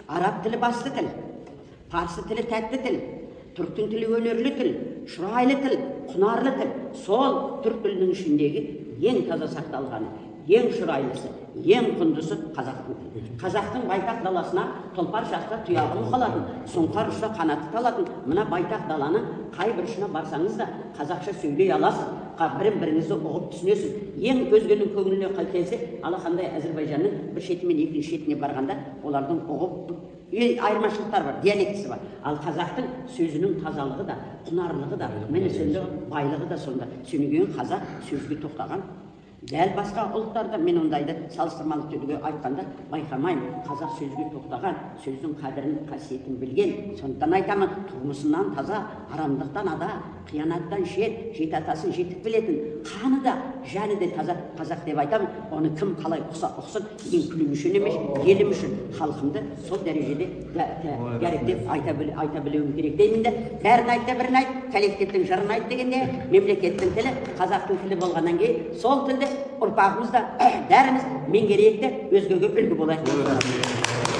Араб тілі басты тіл, парсы тілі тәтті тіл, түріктің тілі өнерлі тіл, шұрайлы тіл, құнарлы тіл. Сол түрік тілінің ішіндегі ең таза сақталғаны, ең шұрайлысы, ең құндысы қазақтың тілі. Қазақтың байтақ даласына тұлпар шақта тұяғы мұқалатын, сұңқар ұшса қанаты талатын мына байтақ даланың қай бұрышына барсаңыз да қазақша сөйлей аласыз, бірін біріңізді ұғып түсінесіз. Ең өзгенің көңіліне келсе, алақандай Әзірбайжанның бір шеті мен екінші шетіне барғанда олардың ұғып айырмашылықтар бар, диалектісі бар. Ал қазақтың сөзінің тазалығы да, құнарлығы да, міне сонда байлығы да сонда. Содан кейін қазақ сөзге тоқтаған. Дәл басқа ұлттарда мен ондайды салыстырмалы түрде айтқанда байқамаймын. Қазақ сөзге тоқтаған, сөздің қадірін, қасиетін білген. Сондықтан айтамын, тұрмысынан таза, арамдықтан ада, қиянаттан шет, жеті атасын жетік білетін, қаны да, жаны да таза қазақ деп айтамын. Оны кім қалай ұқса ұқсын, мен күлім үшін емес, елім үшін, халқымды сол дәрежеде дәріптеп айта білуім керек деймін де. Бәрін айт та бірін айт, коллективтің жырын айт дегенде, мемлекеттің тілі қазақтың тілі болғаннан кейін сол тілді ұрпағымыз да бәріміз меңгерейік те өзгеге үлгі болайық.